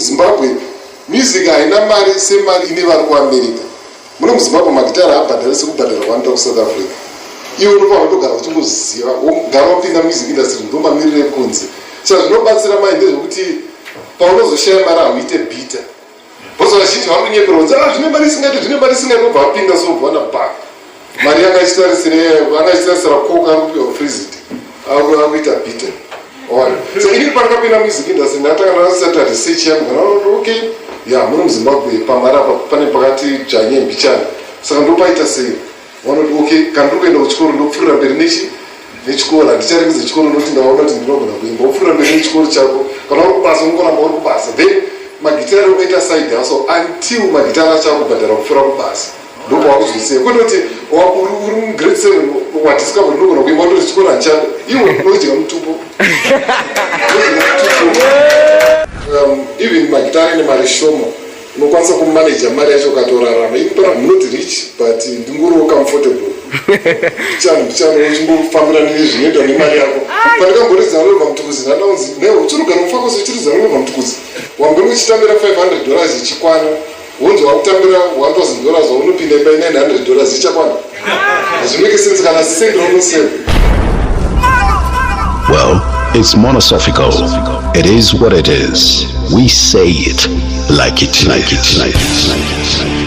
Zimbabwe music haina mari semari ine vari kuAmerica. Muno muZimbabwe magitara haabhadhari sekubhadhara kwanoita kuSouth Africa. Iwe unofanira kutogara uchingozviziva, wogara wapinda music industry, ndomamiriro ekunze. Saka zvinobatsira mai ndezvekuti paunozoshaya mari hauite bitter. Because vazhinji vari kunyeperwa kunzi ah zvine mari isingaiti, zvine mari isingaiti, wobva wapinda so wobva wana back. Mari yanga ichitarisira anga ichitarisira coke ari kupiwa freezit akuita bitter. Ona. So ini pandakapinda music industry ndakatanga ndaseta research yangu ndakaona okay ya muno muZimbabwe pamari apa pane pakati dzvanye mbichana saka ndopaita sei vanoti okay kana ndiri kuenda kuchikoro ndopfuurira mberi nechi nechikoro handicharegedze chikoro nokuti ndaona kuti ndinogona kuimba wopfuurira mberi nechikoro chako kana uri kubasa unongoramba uri kubasa then magitare oita side hustle until magitare acho akubhadhara kupfuura kubasa ndopawakuzosiya kwete kuti uri mugrade 7 wadiscover ndinogona kuimba wototi chikoro handichada iwe unodya mutupo. Even magitare ane mari shoma unokwanisa kumanager mari yacho ukatorarama. Ini pana I'm not rich but ndingoriwo comfortable mbichana mbichana uchingofambira nezvinoitwa nemari yako. Pandakamboridza Oliver Mtukudzi ndanaunzi newe uchirugara mufakosi uchiridza Oliver Mtukudzi wamberi uchitambira $500 ichikwana wonzi wakutambira $1000 waunopinda imba $900 ichakwana. Hazvimake sense kana cent raunoseva. Well, it's monosophical. It is what it is. We say it like it, like it, like it, like it.